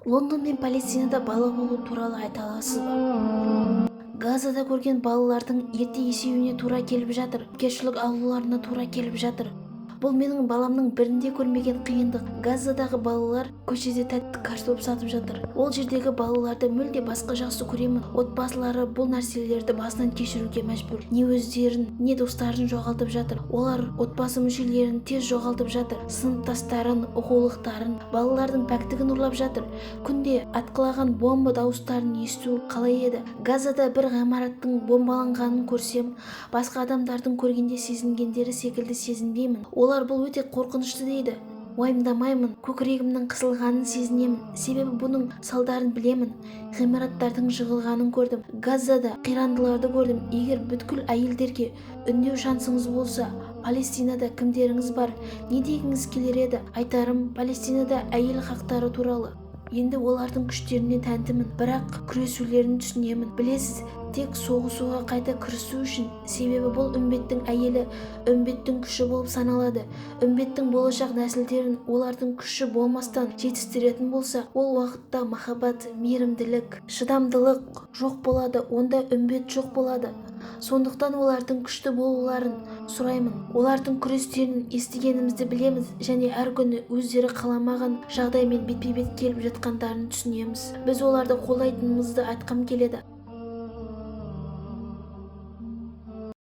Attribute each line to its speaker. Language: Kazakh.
Speaker 1: Лондон мен Палестинада бала болу туралы айта аласыз ба? Газада көрген балалардың ерте есеюіне тура келіп жатыр, кешілік алуларына тура келіп жатыр. Бұл менің баламның бірінде көрмеген қиындық. Газадағы балалар көшеде тәтті картоп сатып жатыр. Ол жердегі балаларды мүлде басқа жақсы көремін. Отбасылары бұл нәрселерді басынан кешіруге мәжбүр. Не өздерін, не достарын жоғалтып жатыр. Олар отбасы мүшелерін тез жоғалтып жатыр. Сыныптастарын, оқулықтарын, балалардың пәктігін ұрлап жатыр. Күнде атқылаған бомба дауыстарын есту қалай еді? Газада бір ғимараттың бомбаланғанын көрсем, басқа адамдардың көргенде сезінгендері секілді сезінбеймін. Олар бұл өте қорқынышты дейді. Уайымдамаймын, көкірегімнің қысылғанын сезінемін, себебі бұның салдарын білемін. Ғимараттардың жығылғанын көрдім. Газада қирандыларды көрдім. Егер бүткіл әйелдерге үндеу шансыңыз болса, Палестинада кімдеріңіз бар, не дегіңіз келер еді? Айтарым, Палестинада әйел хақтары туралы. Енді олардың күштеріне тәнтімін, бірақ күресулерін түсінемін. Білесіз, тек соғысуға қайта кірісу үшін, себебі бұл үмбеттің әйелі үмбеттің күші болып саналады. Үмбеттің болашақ нәсілдерін олардың күші болмастан жетістіретін болса, ол уақытта махаббат, мейірімділік, шыдамдылық жоқ болады, онда үмбет жоқ болады. Сондықтан олардың күшті болуларын сұраймын. Олардың күрестерін естігенімізді білеміз және әр күні өздері қаламаған жағдаймен бетпе-бет келіп жатқандарын түсінеміз. Біз оларды қолдайтынымызды айтқым келеді.